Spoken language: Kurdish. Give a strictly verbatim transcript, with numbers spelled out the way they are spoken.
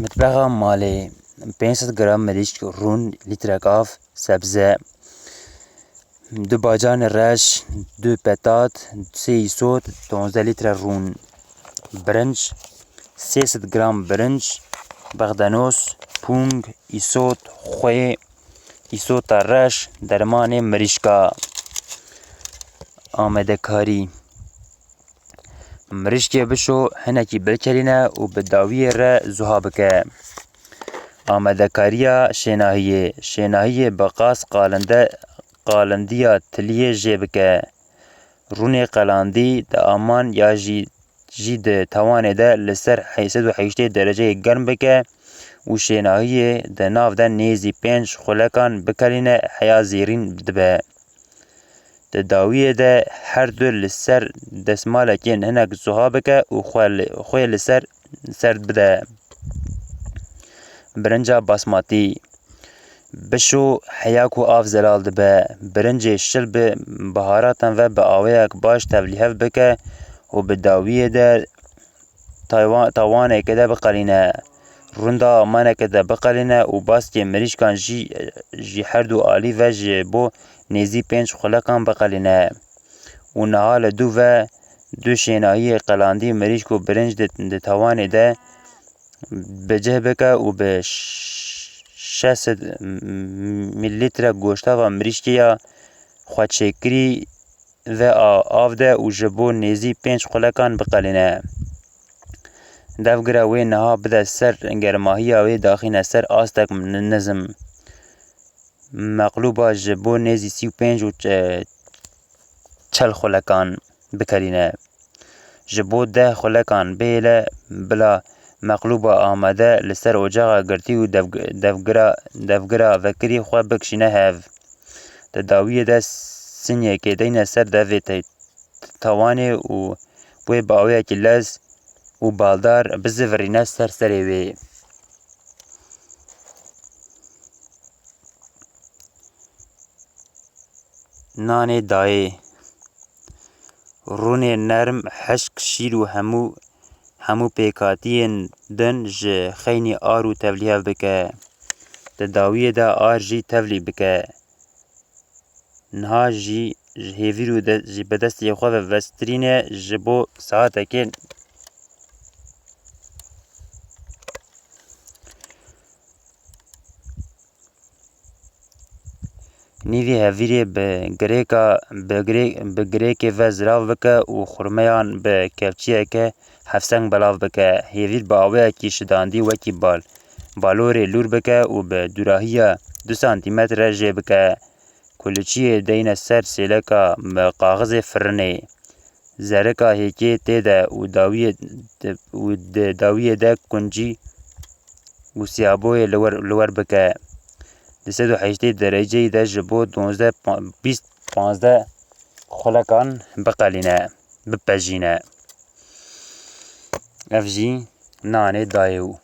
Mitbexa malê: pênc sed gram mirîşk rûn, lîtrek av, sebze, du bacanê reş, du petat, sê îsot, duwazdeh lître rûn, birinc, sê sed gram birinc, bexdenoz, pûng, îsot, xwê, îsota reş, dermanê mirîşka. Amadekarî: mirîşkê bişo hinekî bilkelîne û bi dawiyê re zuha bike. Amadekariya şênahiyê: şênahiyê bi qas qalinde, qalindiya tiliyê jê bike. Rûnê qelandî di aman ya jî, jî di tawanê de li ser heyşt sed û heştê dereceyê germ bike û şênahiyê di nav de nêzî pênc xulekan bikelîne heya zêrîn dibe. Di dawiyê de her du li ser desmalekê hinek zuha bike û xwe li, xwê li ser serd bide. Birinca basmatî: bişo heya ku av zelal dibe. Birincê şil bi biharatan ve bi awayek baş tevlîhev bike û bi dawiyê de taywa-, tawaneke de biqelîne. Rûnda amaneke de biqelîne û baskê mirîşkan jî, jî her du alî ve ji bo nêzî pênc xulekan biqelîne. Û niha li dû ve du şênahiyê qelandî mirîşk û birinc di, di tawanê de bi cih bike û bi ş-, şeş sed milîlître goştava mirîşkê ya xweçêkirî ve a-, av de û ji bo nêzî pênc xulekan biqelîne. Devgira wê niha bide ser germahiya wê, daxîne ser astek ni-, nizm. Meqlûba ji bo nêzî sî û pênc û ç-, çel xulekan bikelîne. Ji bo deh xulekan bihêle, bila meqlûba amade li ser ocaxa girtî û devg-, devgira, devgira vekirî xwe bikişîne hev. Di dawiyê de sinyekê deyne ser devê te-, tawanê û wê bi awayekî lez û baldar bizivirîne ser serê wê. Nanê dayê: rûnê nerm, hişk, şîr û hemû, hemû pêkhatiyên din ji xeynî ar û tevlîhev bike. Di dawiyê de ar jî tevlî bike. Niha jî ji hêvîr û de-, jî bi destê xwe ve vestirîne ji bo saetekê. Nîvî hevîrê bi girêka, bi girê-, bi girêkê ve zirav bike û xurmeyan bi kevçiyeke hevseng belav bike. Hêvîr bi awayekî şidandî wekî bal-, balorê lûr bike û bi dûrahiya du santîmetre jê bike. Kuliçiyê deyne ser sêleka bi kaxizê firinê. Zerika hêkê tê de û dawiyê de, û di dawiyê de kuncî û siyaboyê li wer, li wer bike. Di sed û heştê dereceyî de ji bo duwazdeh, pa-, bîst, panzdeh xulekan biqelîne, bipejîne. Ev jî nanê dayê û